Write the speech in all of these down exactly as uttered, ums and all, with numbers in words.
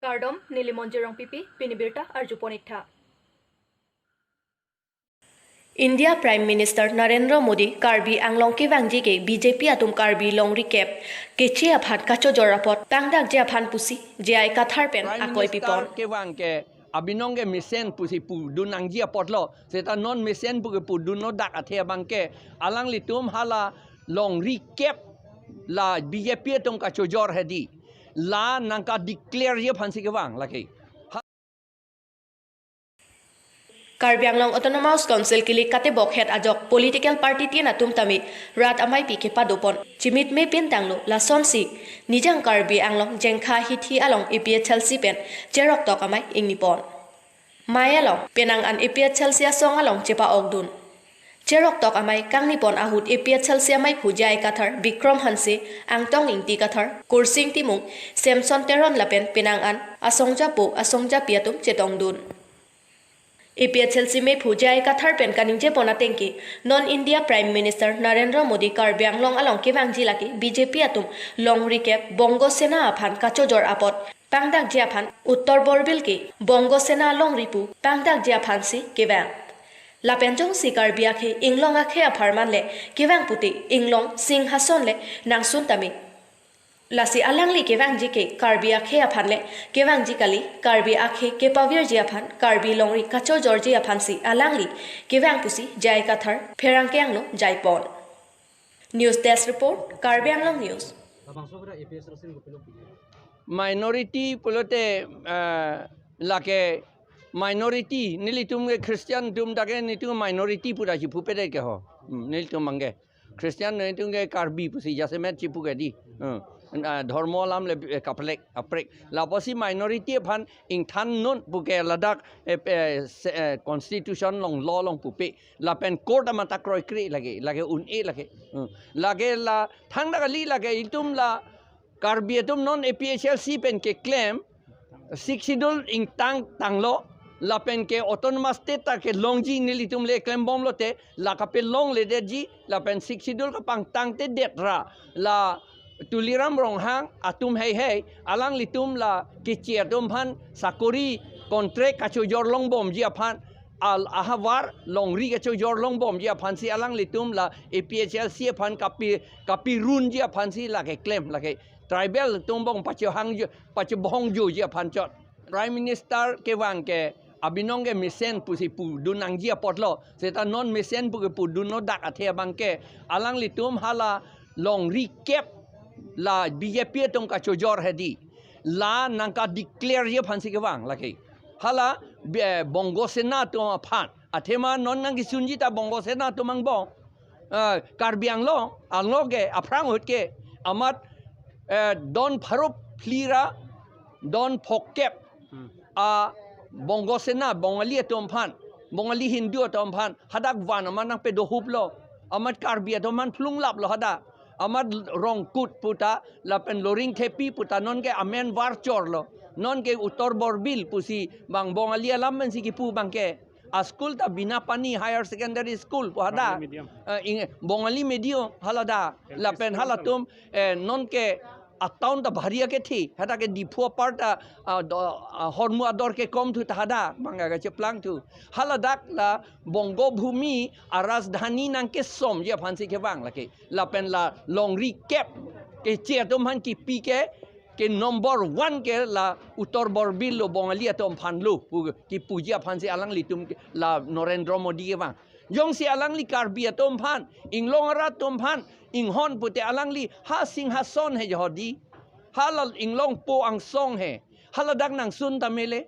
Kardom, neli Monjir Rongpipi, pini birta arjupon ik tha. India Prime Minister Narendra Modi Karbi Anglong kevangji ke B J P atum Karbi longri kep keche aphan kachojor apot pangdakji aphan pusi J I Kathar pen Prime akoi Minister pipon. Kevang ke abinong ke mesen pusi pudun nangji apotlo, seta non mesen pu ke pudunlo dak athe abang ke alanglitum hala longri kep la B J P atum kachojor hedi, la nangka declare ji aphansi kevang lake. Karbi Anglong Autonomous Council kilik katebok het ajok political party tin atum tame rat ameipi kepadopon, chimit me pin tanglo, lasonsi Nijang Karbi Anglong Jengkha hithi along A P H L C pen cheroktok amei ingnipon. Mei along penang an A P H L C asong along chepa-okdun. Cheroktok amei kangnipon ahut A P H L C ameiphu J I Kathar, Bikram Hanse, Angtong Ingti Kathar, Kursing Timung, Samson Teron lapen penang an asongjapo asongjapi atum chetongdun. A P H L C meiphu J I Kathar pen kaningjepon ateng ke, non India Prime Minister Narendra Modi Karbi Anglong along kevangji lake B J P atum longri kep Bongo Sena aphan kachojor apot pangdakji aphan Uttar Borbil ke Bongo Sena longri pu pangdakji aphansi kevang. Lapen jongsi Karbi akhei inglong akhei apharman le kevang pute inglong singhason le nangsun tame. Lasi alangli kevangji ke Karbi akhei aphan le kevangji kali, Karbi akhei kepavirji aphan, Karbi longri kachojorji aphansi alangli kevang pusi J I Kathar pherangke angno jaipon. News Desk Report, Karbi Anglong News. Labangso kira A P H L C ni kopilo pili. Minority pulote, eh, lake minority, nelitum ke Christian atum dak ke nelitum minority pura chipupedet ke ho. Hmm, nelitum abang ke. Christian nelitum ke Karbi pusi jasemet chipu ke di. Hmm. Ah, dhormo alam le, eh, kaprek, kaprek. Lapusi minority aphan ingthan non pu ke ladak, eh, eh, se-, eh, constitution along law along pupe. Lapen court amat ta kroikre lake, lake un-e lake. Hmm. Lake la thangta kali lake itum la Karbi atum non A P H L C pen keklem Sixth Schedule ingtang tanglo, lapen ke Autonomous State ta kelongji nelitum le klembomlote, la kapelongledetji, lapen Sixth Schedule kapangtangtedet ra, la Tuliram Ronghang atum heihei, alanglitum la keche atum aphan sakori contract kachojor longbomji aphan, al ahavar longri kachojor longbomji aphansi alanglitum la A P H L C aphan kapi, kapirunji aphansi lake klem lake. Tribal atum abang pachehang jo, pachebohong joji aphan chot. Prime Minister kevang ke abinong ke mesen pusi pudun nangji apotlo, seta non mesen pu ke pudunlo dak athe abang ke alanglitum hala longri kep la B J P atum kachojor hedi, la nangka declare ji aphansi kevang lake. Hala, eh, Bongo Sena atum aphan. Athema non nangkesunji ta Bongo Sena atum angbong. Eh, Karbi Anglong, Anglong ke aphrang ahut ke amat, eh, don pharo phli ra don phokep. Hmm. A Bongo Sena, Bongali atum aphan, Bongali Hindu atum aphan hadak van amat nangpedohuplo. Amat Karbi atum aphan phlunglaplo hadak. Amat Rongkut puta, lapen Loringthepi puta, non ke amen var chorlo. Non ke Uttar Borbil pusi abang Bongali alam pensi kipu abang ke. A school ta Binapani Higher Secondary School pu hadak. Bongali medium. Eh, ing-, Bongali medium haladak. L P lapen school halatum, eh, non ke a town ta bhari akethi. Hadak ke Diphu apar ta, ah, do-, ah, hormu ador ke kom thu ta hadak. Abang ke cheplang thu. Haladak la Bongo Bhumi a Rajdhani nangkesomji aphansi kevang lake. Lapen la longri kep keche atum aphan kipi ke, ke number one ke la Uttar Borbil lo, Bongali atum aphan lo pu kipuji aphansi alanglitum ke la Narendra Modi kevang. Jongsi alangli Karbi atum aphan, inglong arat atum aphan inghon pute alangli ha singhason he jodi. Hala inglongpo angsong he. Haladak nangsun tame le.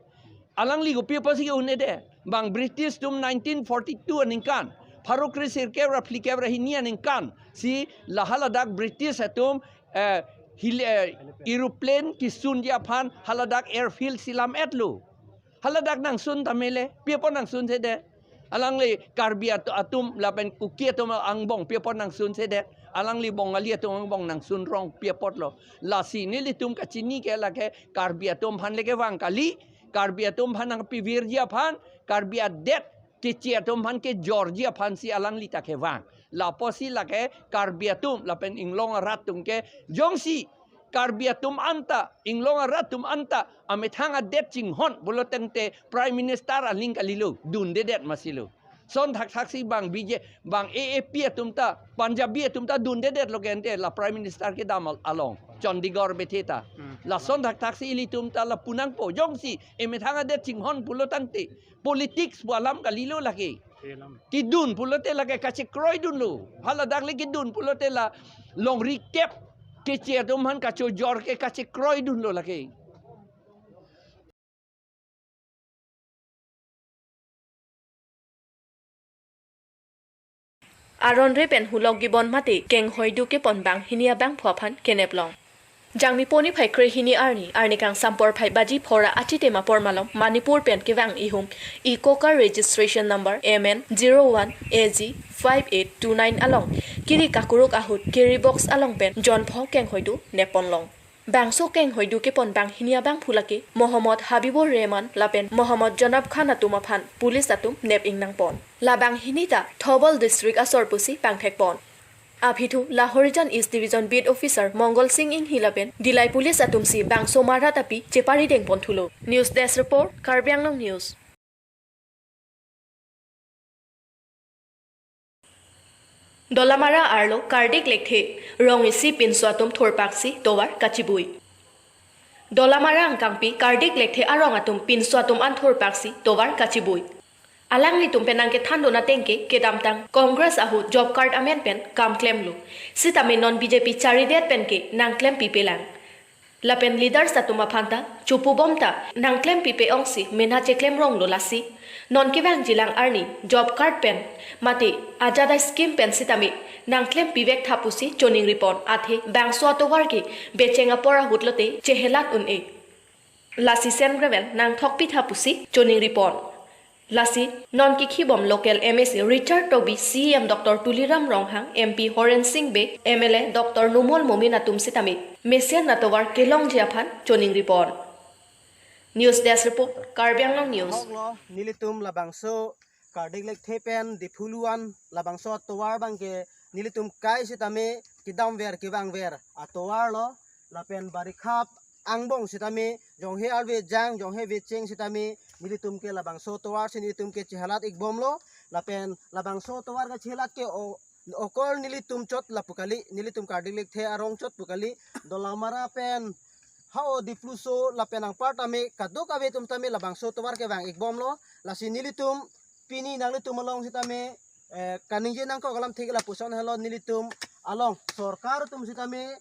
Alangli kopi apotsi ke-un-edet. Abang British atum nineteen forty-two aningkan, pharo kre sirkep ra phlikep ra hini aningkan si la haladak British atum, eh, hil-, eh, aeroplane kesunji aphan haladak airfield si lam-etlo. Haladak nangsun tame le, pi apot nangsunsedet. Alangli Karbi at-, atum lapen Kuki atum angbong pi apot nangsunsedet. Alangli Bongali atum angbong nangsun rong pi apotlo. Lasi nelitum kachini ke lake Karbi atum aphan le kevang kali, Karbi atum aphan nangpivirji aphan, Karbi adet keche atum aphan kejorji aphansi alangli ta kevang. Lapusi lake Karbi atum lapen inglong arat atum ke jongsi Karbi atum anta, inglong arat atum anta, amethang adet chinghon pulo tangte Prime Minister aling kalilo, dundedet masilo. Son thakthaksi bang B J, bang A A P atum ta, Punjabi atum ta dundedetlo ke ante la Prime Minister kedam al-, along, Chandigarh bethe ta. Hmm. Lason thakthaksi ilitum ta lapu nangpo, jongsi emethang adet chinghon pulo tangte, politics pu alam kalilo lake. Kelam. Kedun pulote lake kachekroidunlo. Hala dak le kedun pulote la longri kep keche atum aphan kachojor ke kachekroidunlo lake. Aron re pen hulok gibon mate kenghoidu kepon banghini abangphu aphan kenep long. Jangmi poni phai krehini arni, arni kangsam porphai baji phora achitim apor malom Manipur pen kevang ihum Ecocar registration number M N zero one A G five eight two nine along kiri kakuruk ahut kiri box along pen jonpho kenghoidu neppon long. Bangso kenghoidu kepon banghini abangphu lake Mohammad Habibur Rehman lapen Mohammad Janab Khan atum aphan police atum nep ingnangpon. La banghini ta Thoubal district asor pusi pangthekpon. Aphi thu la Horijan East Division Beat Officer Mongol Singh Inghi lapen Dillai police atumsi bangso mara tapi cheparidengpon thulo. News Desk Report, Karbi Anglong News. Dolamara arlo kardik lekthe, rong isi pinso atum thurpaksi tovar kachibui. Dolamara angkangpi kardik lekthe arong atum pinso atum an thurpaksi tovar kachibui. Alanglitum pen nangkethandun ateng ke kedamtang Congress ahut job card amen pen kam klemlo. Sitame non B J P charidet pen ke nangklempipelang. Lapen leaders atum aphan ta chopubom ta nangklempipe ongsi mena cheklem ronglo lasi. Non kevangjilang arni job card pen mate Ajada scheme pen sitame nangklempivek tha pusi choningripon, athe bangso atovar ke becheng apor ahut lote chehelat un-e. Lasi sand gravel nangthokpi tha pusi choningripon. Lasi non kikhibom local M A C Richard Tokbi, C E M Doctor Tuliram Ronghang, M P Horen Sing Bey, M L A Doctor Numal Momin atum sitame mesen atovar kelongji aphan choningripon. News Desk Report, Karbi Anglong News. Ahoklo, nelitum labangso kardik lekthe pen Diphu Luan labangso atovar abangke nelitum kai sitame kedamver kevangver atovarlo, lapen barikha angbong sitame jonghe arve jang, jonghe vecheng sitame nelitum ke labangso tovar si nelitum ke chehelat ikbomlo, lapen labangso tovar kachehelat ke o-, okor nelitum chot lapu kali, nelitum kardik lekthe arong chot pu kali, Dolamara pen ha-o Dipluso lapen anparta me kadokave atum tame labangso tovar kevang ikbomlo, lasi nelitum pini nanglitum along sitame, eh, kaningje nangkok alam thik lapuson helo, nelitum along sorkar atum sitame,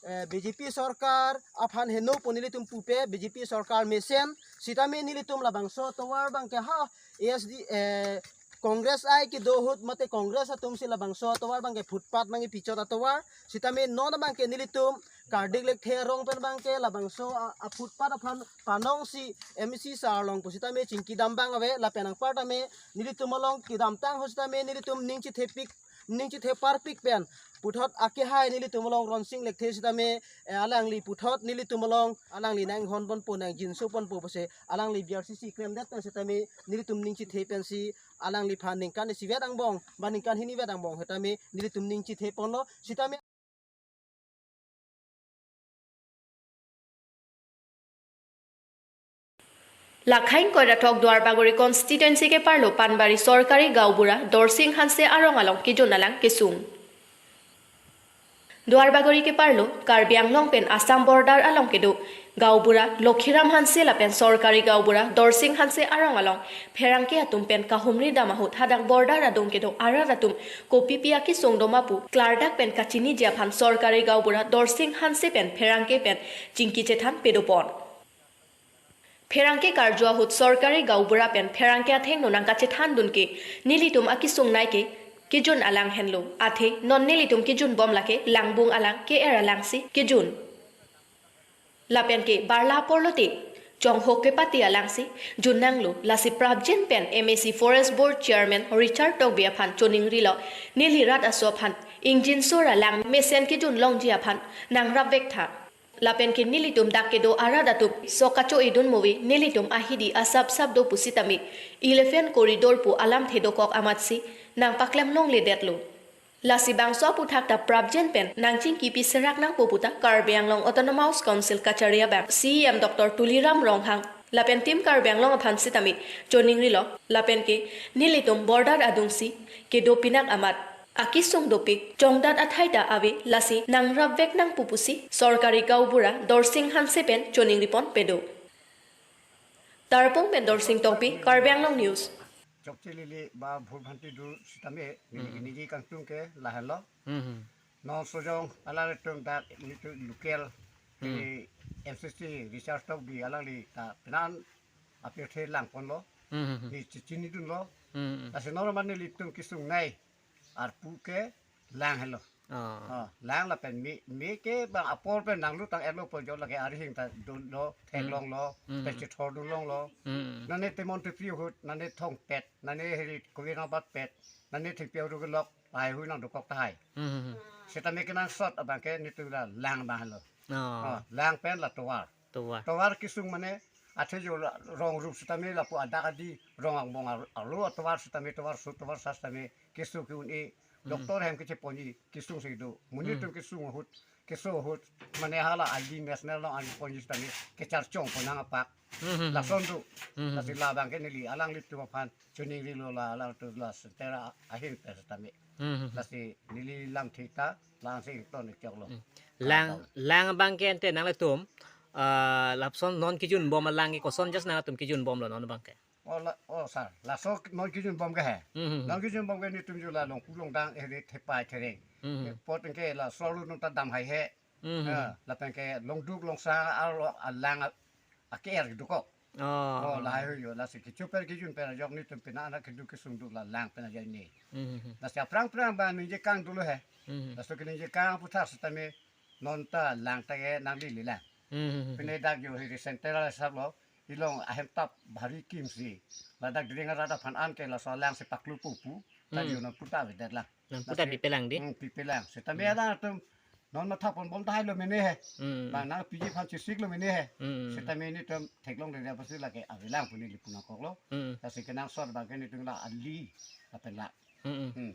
eh, B J P sorkar aphan heno pu nelitum pupe, B J P sorkar mesen sitame nelitum labangso tovar abangke ha A S D, eh, Congress ai kedo ahut mate Congress atumsi labangso atovar abangke footpath nangkepi chot atovar, sitame non abangke nelitum kardik lekthe arong pen abangke labangso a, a footpath aphan panongsi M C sir along pusitame chingkidam abang ave, lapen anparta me nelitum along kedamtang ahut sitame nelitum ning chethepik, ning chetheparpik pen puthot akehai nelitum along Ronsing Lekthe sitame, eh, alangli puthot nelitum along alangli nanghonponpo, nangjinsoponpo pusi alangli B R C C klemdet pen sitame nelitum ning chethe pensi alangliphan ningkan isivet angbong ba ningkan hinivet angbong sitame nelitum ning chetheponlo sitame. Lakhain Koirathok Duarbagori constituency keparlo Panbari Sorkari Gaonbura Dorsing Hanse arong along kejun alang kesung. Duarbagori keparlo Karbi Anglong pen Assam border along kedo Gaonbura Lokhiram Hanse lapen Sorkari Gaonbura Dorsing Hanse arong along pherangke atum pen kahumri dam ahut hadak border adung kedo arat atum kopipi akesung doma pu klardak pen kachiniji aphan Sorkari Gaonbura Dorsing Hanse pen pherangke pen chingki chethan pedopon. Pherangke karju ahut Sorkari Gaonbura pen pherangke athengno nangkachethandun ke nelitum akesung nai ke kejun alang henlo, athe non nelitum kejunbom lake Langbung alang ke-er alangsi kejun. Lapen ke barla porlote chonghok kepati alangsi junnanglo, lasi prapjin pen M A C Forest Board Chairman Richard Tokbi aphan choningrilo, neli rat aso aphan ingjinso ra lang mesen kejun longji aphan nangrapvek tha. Lapen ke nelitum dak kedo arat atum sok kacho-edun move, nelitum ahidi asap sap do pusitame elephant corridor pu alamthe dokok amatsi nangpaklem longledetlo. Lasi bangso aputhak ta prapjin pen nangchingkipi serak nangpo puta Karbi Anglong Autonomous Council kachari abang C E M Doctor Tuliram Ronghang lapen Team Karbi Anglong aphan sitame choningrilo lapen ke nelitum border adungsi kedo pinak amat akisung dopik chongdat athai ta ave, lasi nangrapvek nangpo pusi sorkari gaonbura Dorsing Hanse pen choningripon pedo. Tarpung pen Dorsing Tokbi, Karbi Anglong News. Chokche lili ba bhur bhanti do sitame, niji, hmm, niji kangtung ke lahenlo. Hmm. Non sojong alanglitum dak nelitum local, hmm, ke M C C Richard Tokbi alangli ta penan apirthe langponlo. Hmm. Ni chichinidunlo. Hmm. Lasi non mane nelitum kesungnei arpu ke lang helo. Ah. Ah, lang lapen me, me ke bang apor pen nanglut tang-etlo pu jo lake arihing ta dunlo, theklonglo, hmm, pen chethordunlonglo. Hmm. Nane Temon Tepi ahut, nane Thongpet, nane heri Kuvinabat pet, nane Thepi aru kelok, lahai hui nangdokok tahai. Hmm. Sitame kenangsot abang ke nelitum la lang abang helo. Ah. Ah, lang pen la tovar. Tovar. Tovar kesung mane, athe jo la rong rup sitame lapu adak adi rong angbong ar-, arlo atovar sitame, tovar so, tovar sa sitame keso ke-un-e, hmm, doctor hem kecheponji kesung si do. Monit, hmm, atum kesung ahut, keso ahut, mane hala ali national along anponji sitame kecharchong pon nang apak. Hmm, hmm, hmm. Lason do. Hmm, hmm, lasi hmm, labang ke neli alanglitum aphan choningrilo, la alangtum la center ahin pen sitame. Hmm, hmm, hmm. Lasi neli lamthe ta lang si ington ikchoklo. Hmm. Lang, ah, lang abang ke ante nanglitum, ah, lapuson non kejunbom alang ke koson just nangtum kejunbomlo non abang ke? Oh, la, oh, sir. Laso non kejunbom ke he. Hmm, hmm, hmm. Non kejunbom ke nelitum jo la longpu longdang, eh, thepai thereng. Hmm, hmm. Eh, apot ke la solo non ta dam haihe. Hmm, hmm. Ah, lapen ke longduk longsang arlo alang a-, ake-er dokok. Oh. Oh, lahai hui jo, lasi kecho pen kejun pen ajok nelitum pina anak kedo kesung do la lang pen ajoine. Hmm, hmm, hmm. Lasi aphrang phrang ba ningje kang dolo he. Hmm, hmm. Laso keningje kang aputhak sitame non ta lang ta ke nangli le lang. Hmm, hmm, hmm. Pine dak jo hiri center asaplo, ilong ahem tap bhari kimsi. Ladak dring arat aphan an ke laso lang si paklu pupu, ta, hmm, jo non puta avedet lang. Nang puta, lasi pipelang di? Hmm, pipelang. Sitame, hmm, alanglitum non mathaponbom tahailo mene he. Hmm. Bang nangpiji aphan chesiklo mene he. Hmm. Sitame nelitum theklongledet apotsi lake avelang pu neli pu nangkoklo. Hmm. Lasi kenangsot abang ke nelitum la ali lapen la. Hmm. Hmm.